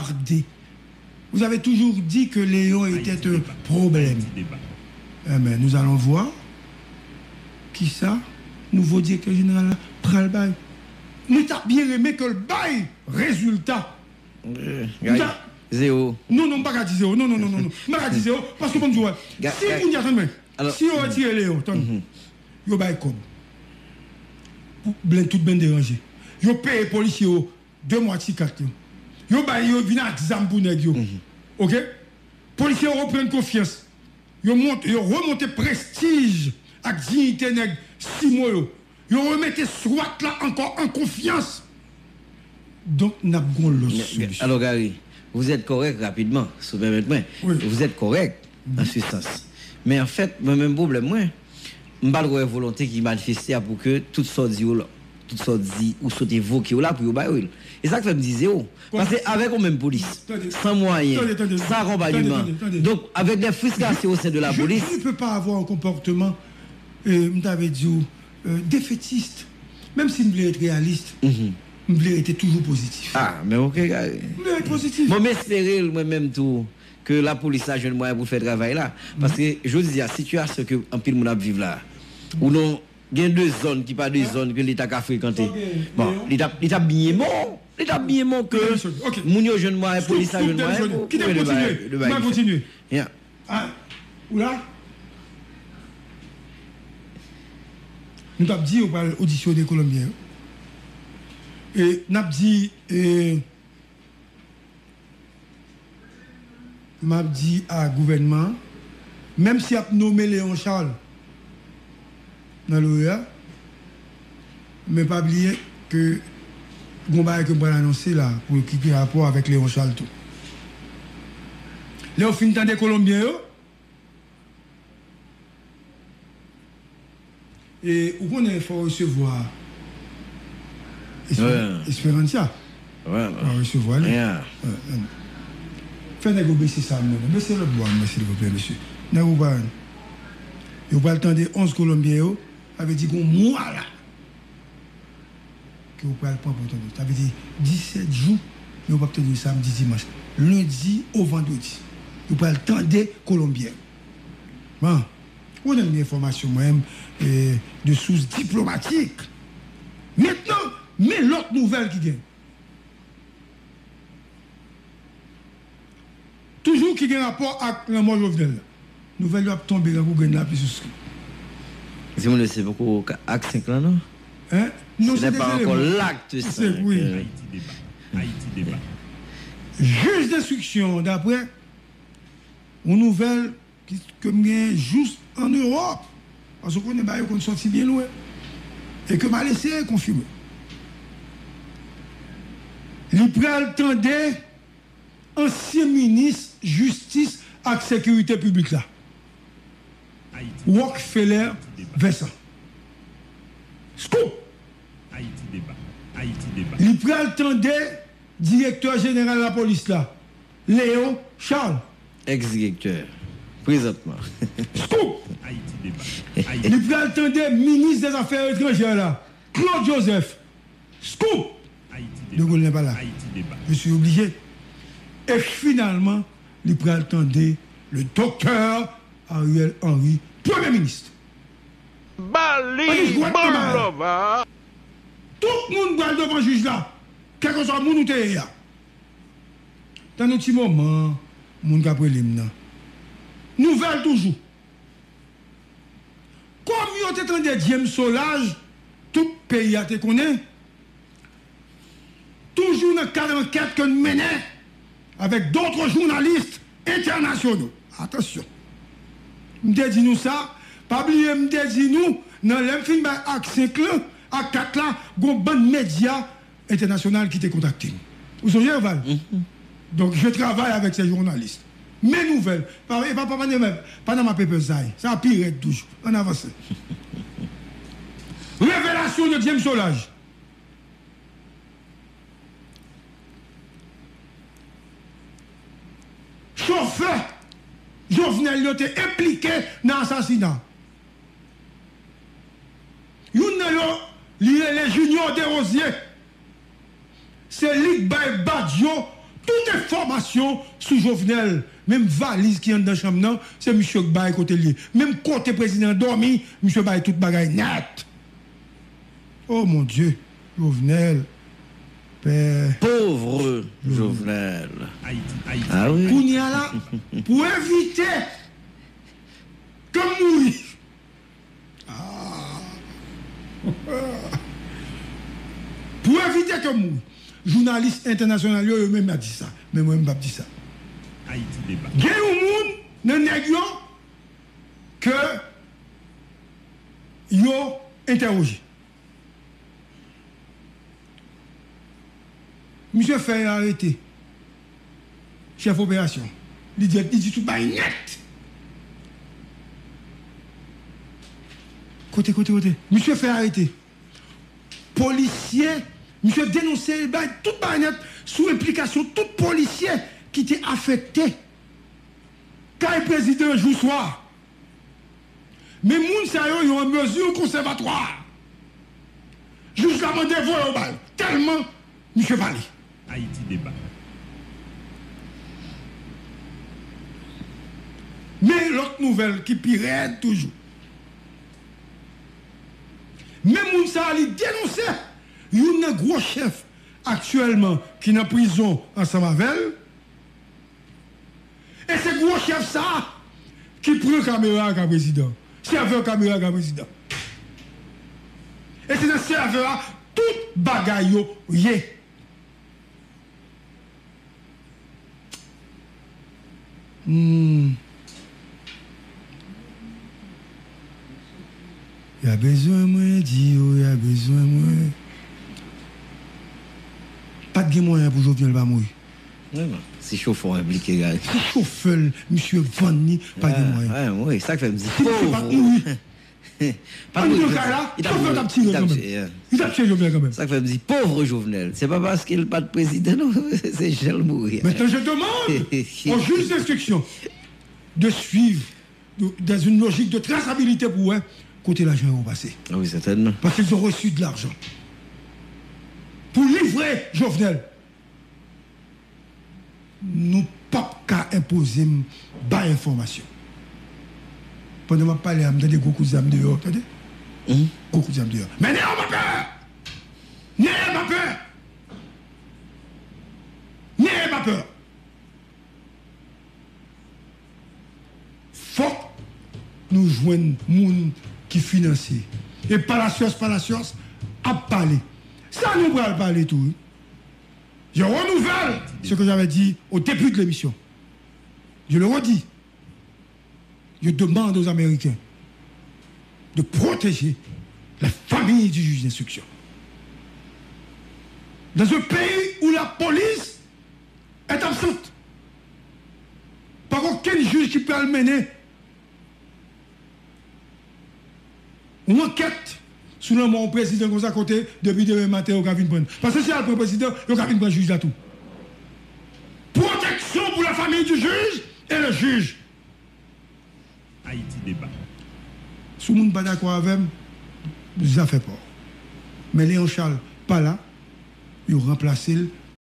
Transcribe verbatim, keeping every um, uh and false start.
Gade. Vous avez toujours dit que Léon était un problème. Eh ben, nous allons voir kisa nouvo direktè jeneral la pral bay. Nou t ap byen renmen ke l bay rezilta. Euh, Guy, zéro. Non, non, m pa ka di zéro. Non, non, non, non, non. M pa ka di zéro. Paske, bon, m di w, si moun di, tann mwen, si yo retire Léon, tann, yo bay kòb. Pou blen, tout blen deranje. Yo peye polisye yo de mwa ti kat yo. Yo bay yo vin ak zam pou nèg yo. Oke? Polisye yo reprann konfyans. Yo monte, yo remonte prestij ak diyite nèg Simo yo. Yo remete swat la ankò an konfyans. Donk, n ap gon lòt solisyon. Alors, Gary, vous êtes correct rapidement, si vous permettez. Oui. Vous êtes correct en ce sens. Men an fèt, mwen menm pwoblèm mwen, m pa t wè volonte ki manifeste a pou ke tout sa w di yo la, tout sa w di ou sot evoke yo la pou yo ba yo l. E sa k fè m di zéro. Paske avèk yon menm polis, san mwayen, san akonpayman, donk avèk de fristrasyon o sen de la polis. Je ne peux pas avoir un comportement, euh, m ta vle di w, euh, défaitiste. Menm si m vle ret reyalis, m vle rete toujou pozitif. Ah, men ok, Gary. M vle ret pozitif. Bon, m espere l, mwen menm tou, ke lapolis la jwenn mwayen pou l fè travay la. Paske, jodi a, sitiyasyon ke anpil moun ap viv la, ou non, gen de zòn ki pa de zòn ke Leta ka frekante. Bon, li t ap, li t ap byen bon. Li t ap byen bon ke moun yo jwenn mwayen, polis la jwenn mwayen pou, pou de bagay, de bagay. Ah, ou la? Nou t ap di yo pral odisyone Kolonbyen yo. E n ap di, e, m ap di a gouvènman an, menm si y ap nonmen Léon Charles nan l'OEA, men pa bliye ke gon bagay ke m pral anonse la pou ki gen rapò avèk Léon Charles tou. Lè w fin tande Kolonbyen yo, e ou konnen fò w resevwa Esperanza. Fò w resevwa li. Fè nèg yo bese sa non. Bese lòt bò a mwen silvouplè mesye. Nèg ou pa, yo pral tande onz Kolonbyen yo. Sa vle di gon mwa la ke w pral pran pou tande. Sa vle di disèt jou, men w p ap tande samdi, dimanch. Lendi o vandredi, w pral tande Kolonbyen. Bon, ou konnen m gen enfòmasyon mwen menm, e, de sous diplomatik. Mentnan, men lòt nouvèl ki gen. Toujou ki gen rapò ak lanmò Jovenel la. Nouvèl yo ap tonbe tankou grenn lapli sou sou. Di moun yo se poko ak senk lan non. Hein? Non, se n'est pas encore l'acte cinq. Wi. Jij denstriksyon, daprè yon nouvèl ki, ke m gen jous an Ewòp, paske w konnen bagay yo konn sòti byen lwen, e ke m al eseye konfime. Li pral tande ansyen minis jistis ak sekirite piblik la, Rockefeller Vincent. Scoop! Li pral tande direktè jeneral lapolis la, Léon Charles. Ex-direktè, prezantman. Scoop! Li pral tande minis dèzafè etranjè la, Claude Joseph. Scoop! De Gaulin pa la. Je suis obligé. E finalman, li pral tande le doktè Ariel Henry, premye minis. Bali, bon lova. Tout moun pral devan jij la, kèlkeswa moun ou te ye a. Tann yon ti moman, moun k ap rele m nan. Nouvèl toujou. Kòm yo te tande James Solages, tout peyi a te konnen. Toujou nan kad ankèt ke n mennen avèk dòt jounalis entènasyonal. Atansyon. M te di nou sa, pa bliye m te di nou, nan lè m fin bay ak senk lan, ak kat la, gon bann medya entènasyonal ki te kontakte m. Ou sonje yo, Val? Donk, je travay avèk se jounalis. Men nouvèl. Pa, e pa, pa, pa, Panama Papers sa ye. Sa pi rèd toujou. Ann avanse. Revelasyon de James Solages. Chofè Jovenel yo te enplike nan asasina. Youn nan yo, li rele Junior Desrosiers. Se li k bay Badio Tout enfòmasyon sou Jovenel, menm valiz ki anndan chanm nan, se misye k bay kote l ye. Menm kote prezidan an dòmi, misye bay tout bagay nèt. Oh mon Dieu, Jovenel, pè. Pauvre Jovenel. Ah oui. Kounye a la, pou evite ke m mouri, ah, pou evite ke m mouri, jounalis entènasyonal yo, yo menm ap di sa. Men mwen, m p ap di sa. Gen yon moun nan nèg yo ke yo entèwoje. Misye fè arete chèf operasyon. Li di, li di tout bagay nèt. Kote, kote, kote? Misye fè arete polisye. Misye denonse, bay tout bagay nèt sou enplikasyon tout polisye ki te afekte kay prezidan jou swa. Men moun sa yo, yo an mezi konsèvatwa. Jij la mande voye yo ba l. Tèlman misye pale. Ayiti deba. Men lòt nouvèl ki pi rèd toujou. Men moun sa a, li denonse youn nan gwo chèf aktyèlman ki nan prizon ansanm avè l. E se gwo chèf sa a ki pran kamera a ka prezidan. Sèvè kamera a ka prezidan. E se nan sèvè a tout bagay yo ye. Hmm. Y a bezwen mwen, di yo, y a bezwen mwen. Pa t gen mwayen pou Jovenel pa mouri. Vrèman. Si chofè w enplike, gade. Si chofè l, misye vann li, pa gen mwayen. Wi, sa k fè m di. Si misye pa t mouri. Anndan kay la, chofè t ap tire kanmenm. Li t ap tiye Jovenel kanmenm. Sa k fè m di, pauvre Jovenel. Se pa paske l pa t prezidan, non. Se jan l mouri. Maintenant, je demande au juge d'instruction de suivre dans une logique de traçabilité pou wè kote lajan yo pase. Ah oui, certainement. Parce qu'ils ont reçu de l'argent pour livrer Jovenel. Nou p ap ka enpoze m bay enfòmasyon. Pandan m ap pale a, m tande gwo kout zam deyò, tande? Gwo kout zam deyò. Men nèg yo pa pè! Nèg yo pa pè! Nèg yo pa pè! Fòk nou jwenn moun ki finanse. E Palacios, Palacios ap pale. Sa nou pral pale tou, wi. Je renouvelle ce que j'avais dit au début de l'émission. Je le redis. Je demande aux Américains de protéger la famille du juge d'instruction. Dans un pays où la police est absente, pa gen okenn jij ki pral mennen yon ankèt sou lanmò yon prezidan konsa kote depi demen maten yo ka vin pran. Paske si y al pran prezidan, yo ka vin pran jij la tou. Protection pour la famille du juge et le juge. Ayiti deba. Si moun pa dakò avè m, zafè pa w. Men Léon Charles pa la, yo ranplase l